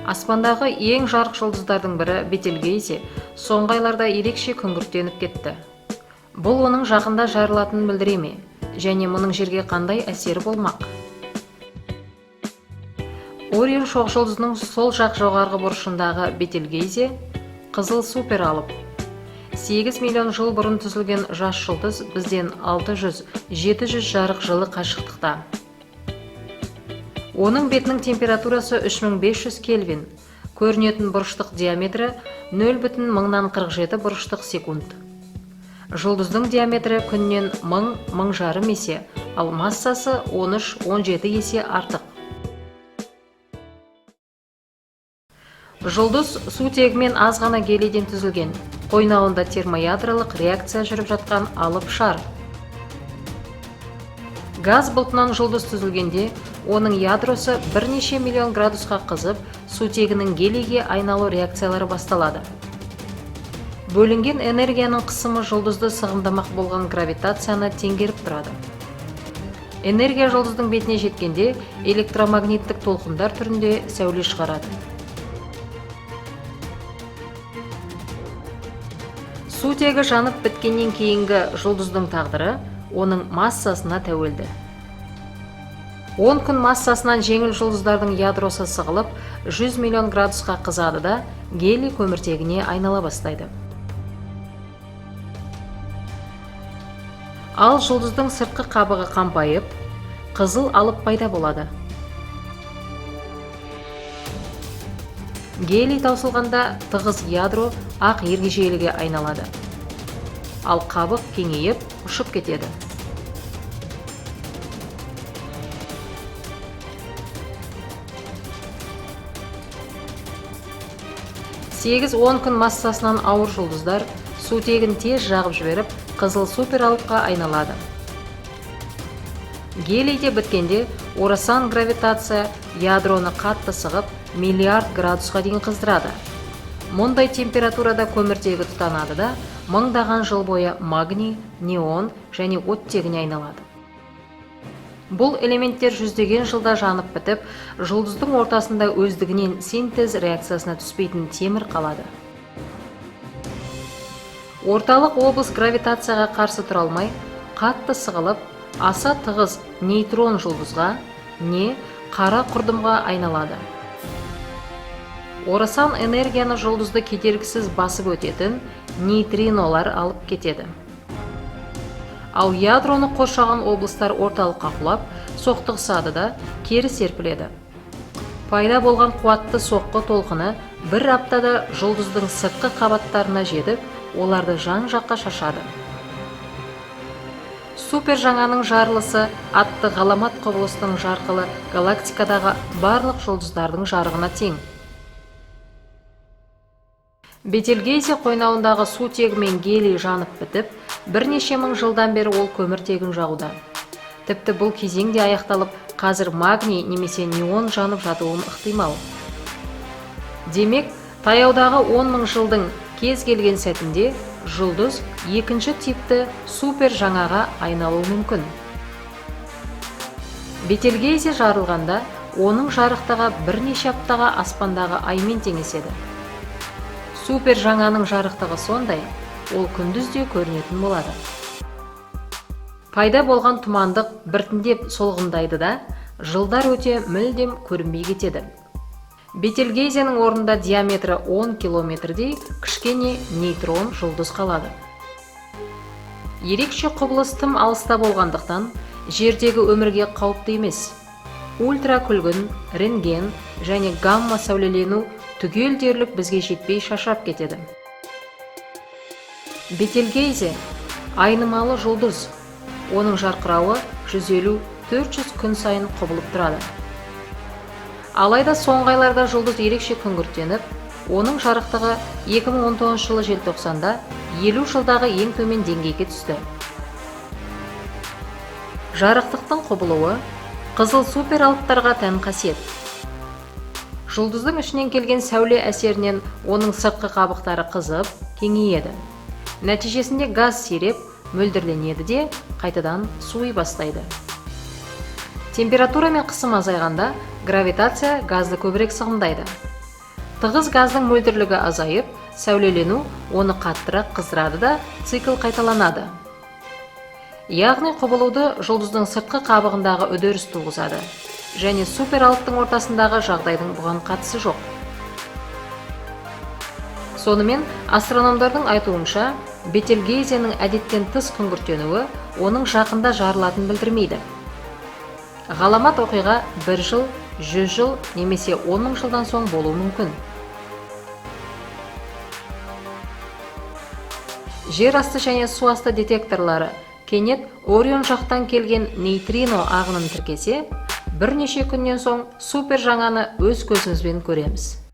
Аспандағы ең жарық жұлдыздардың бірі Бетельгейзе соңғы айларда ерекше күңгірттеніп кетті. Бұл оның жақында жарылатынын білдіре ме? Және мұның жерге қандай әсері болмақ? Орион шоқжұлдызының сол жақ жоғарғы бұрышындағы Бетельгейзе қызыл супералып. 8 миллион жыл бұрын түзілген жас жұлдыз бізден 600-700 жарық жылы қашықтықта. Оның бетінің температурасы 3500 кельвин, көрінетін бұрыштық диаметрі 0,1047 бұрыштық секунд. Жұлдыздың диаметрі күннен 1000-1500 есе, ал массасы 13-17 есе артық. Жұлдыз сутегімен аз ғана гелийден түзілген, қойнауында термоядролық реакция жүріп жатқан алып шар. Газ бұлтынан жұлдыз түзілгенде, оның ядросы бірнеше миллион градусқа қызып, сутегінің гелийге айналу реакциялары басталады. Бөлінген энергияның қысымы жұлдызды сығымдамақ болған гравитацияны теңгеріп тұрады. Энергия жұлдыздың бетіне жеткенде электромагниттік толқындар түрінде сәуле шығарады. Сутегі жанып біткеннен кейінгі жұлдыздың тағдыры оның массасына тәуелді. 10 күн массасынан жеңіл жұлдыздардың ядросы сығылып, 100 миллион градусқа қызады да, гелий көміртегіне айнала бастайды. Ал жұлдыздың сыртқы қабығы қампайып, қызыл алып пайда болады. Гелий таусылғанда тығыз ядро ақ ергежейліге айналады. Ал қабық кеңейіп, ұшып кетеді. 8-10 күн массасынан ауыр жұлдыздар сутегін тез жағып жіберіп, қызыл супералыпқа айналады. Гелийде біткенде орасан гравитация ядроны қатты сығып, миллиард градусқа дейін қыздырады. Мұндай температурада көміртегі тұтанады да, мыңдаған жыл бойы магний, неон және оттегіне айналады. Бұл элементтер жүздеген жылда жанып бітіп, жұлдыздың ортасында өздігінен синтез реакциясына түспейтін темір қалады. Орталық облыс гравитацияға қарсы тұра алмай, қатты сығылып, аса тығыз нейтрон жұлдызға, не қара құрдымға айналады. Орасан энергияны жұлдызды кедергісіз басып өтетін нейтринолар алып кетеді. Ал ядроны қоршаған облыстар орталыққа құлап, соқтығысады да, кері серпіледі. Пайда болған қуатты соққы толқыны бір аптада жұлдыздың сыртқы қабаттарына жетіп, оларды жан-жаққа шашады. Супержаңаның жарылысы атты ғаламат құбылыстың жарқылы галактикадағы барлық жұлдыздардың жарығына тең. Бетельгейзе қойнауындағы сутегі мен гелий жанып бітіп, бірнеше мың жылдан бері ол көміртегін жағуда. Тіпті бұл кезең де аяқталып, қазір магний немесе неон жанып жатуы ықтимал. Демек, таяудағы 10 мың жылдың кез келген сәтінде жұлдыз екінші типті супержаңаға айналуы мүмкін. Бетельгейзе жарылғанда, оның жарықтығы бірнеше аптаға аспандағы аймен теңеседі. Супержаңаның жарықтығы сондай, ол күндіз де көрінетін болады. Пайда болған тұмандық біртіндеп солғындайды да, жылдар өте мүлдем көрінбей кетеді. Бетельгейзенің орнында диаметрі 10 километрдей кішкене нейтрон жұлдыз қалады. Ерекше құбылыс тым алыста болғандықтан, жердегі өмірге қауіпті емес. Ультракүлгін, рентген және гамма сәулелену түгел дерлік бізге жетпей шашырап кетеді. Бетельгейзе айнымалы жұлдыз. Оның жарқырауы 150-400 күн сайын құбылып тұрады. Алайда соңғы айларда жұлдыз ерекше күңгірттеніп, оның жарықтығы 2019 жылы желтоқсанда 50 жылдағы ең төмен деңгейге түсті. Жарықтықтың құбылуы қызыл супералыптарға тән қасиет. Жұлдыздың ішінен келген сәуле әсерінен оның сыртқы қабықтары қызып, кеңейеді. Нәтижесінде газ сиреп, мөлдірленеді де, қайтадан суи бастайды. Температура мен қысым азайғанда гравитация газды көбірек сығымдайды. Тығыз газдың мөлдірлігі азайып, сәулелену оны қаттырақ қыздырады да, цикл қайталанады. Яғни құбылуды жұлдыздың сыртқы қабығындағы үдеріс туғызады және супералыптың ортасындағы жағдайдың бұған қатысы жоқ. Сонымен, астрономдардың айтуынша, Бетельгейзенің әдеттен тыс күңгірттенуі оның жақында жарылатынын білдірмейді. Ғаламат оқиға бір жыл, 100 жыл немесе 10 мың жылдан соң болуы мүмкін. Жер асты және су асты детекторлары кенет Орион жақтан келген нейтрино ағынын тіркесе, бірнеше күннен соң супер жаңаны өз көзімізбен көреміз.